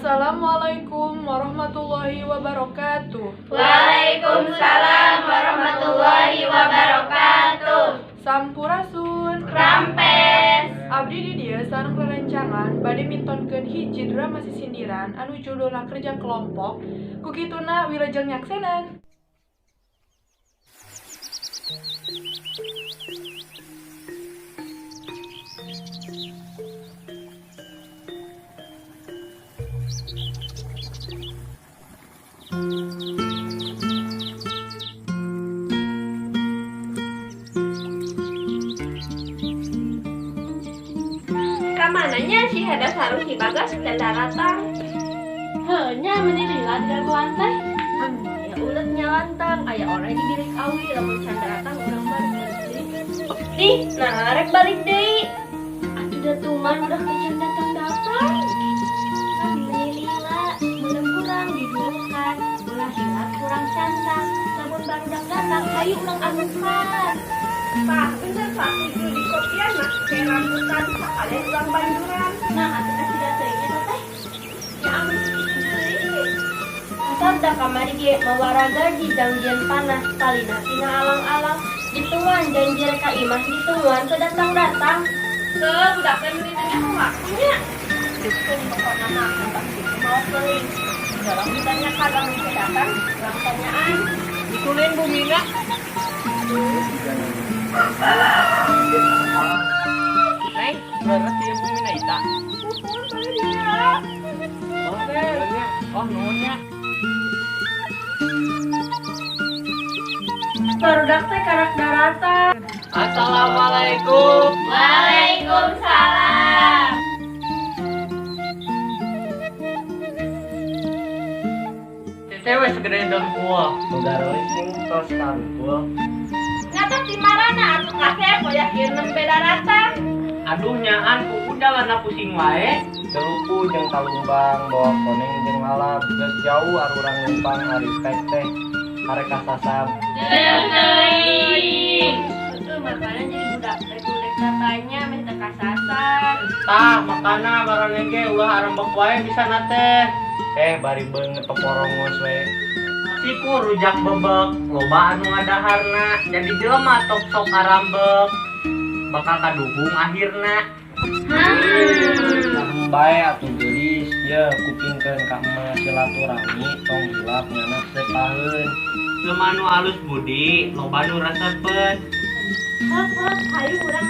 Assalamualaikum warahmatullahi wabarakatuh. Waalaikumsalam warahmatullahi wabarakatuh. Sampurasun. Rampes. Abdi di dieu sareng rerencangan bade mintonkeun hiji drama sisindiran anu judulna Kerja Kelompok. Ku kituna wilujeng nyaksenan. Kamananya si Heda sareng si Bagas teu daratang? Heuh nya meuni lila didagoan teh. Aya ulet nya lantang, aya oray di bilik awi lamun can daratang urang mah deui. Ih, nah rek balik deui. Atuh da tuman udah teh can datang-datang. Meuni lila, meunang kurang didurukan, ulah hilap kurang cantang. Lamun barudak datang hayu urang anukan. Pak, bener Pak, tujuh di kopian mah kayak rambutan sakalian urang banjuran. Nah, atuh teh tidak teuing eta teh. Ya ampun kitu deui. Asal da kamari ge mawa ragaji janjian panas talina tina alang-alang dituan janjian ka imah dituan teu datang-datang. Teu budak teh meuni teh nyaho waktunya. Geuskeun pokona mah tentang kitu mau keuling. Urang ditanya lamun teu datang, urang tanyaan. Ditulin Bu Mina. Neng, leres ieu Bu Mina ita. Oh, nya. Oh, nuhun nya. Barudak teh karak daratan. Assalamualaikum. Waalaikumsalam. Teteh we segede dengkul. Boga sing tos karumpul. Ngatos di marana atuh kasep koyak ieu nembe daratan. Aduh nyaan ku udalana pusing wae. Celupu jeung kalumbang bawa koneng jeung lalap geus jauh arurang numpang ari pek teh arek kasasab. Teuing. Heueuh makana jadi budak teh kudu tatanya meh teu kasasar. Tah makana maraneh ge ulah arembek wae bisana teh. Bari beungeut peporongos we. Siku rujak bebek, loba anu ngadaharna, jadi jelema top sok arambek. Bakal kaduhung akhirna. Bae atuh geulis, ye kupingkeun ka emak silaturahmi tong hilap nyanak sepaheun. Jelema nu alus budi, loba nu resepeun. Heuh, hayu urang.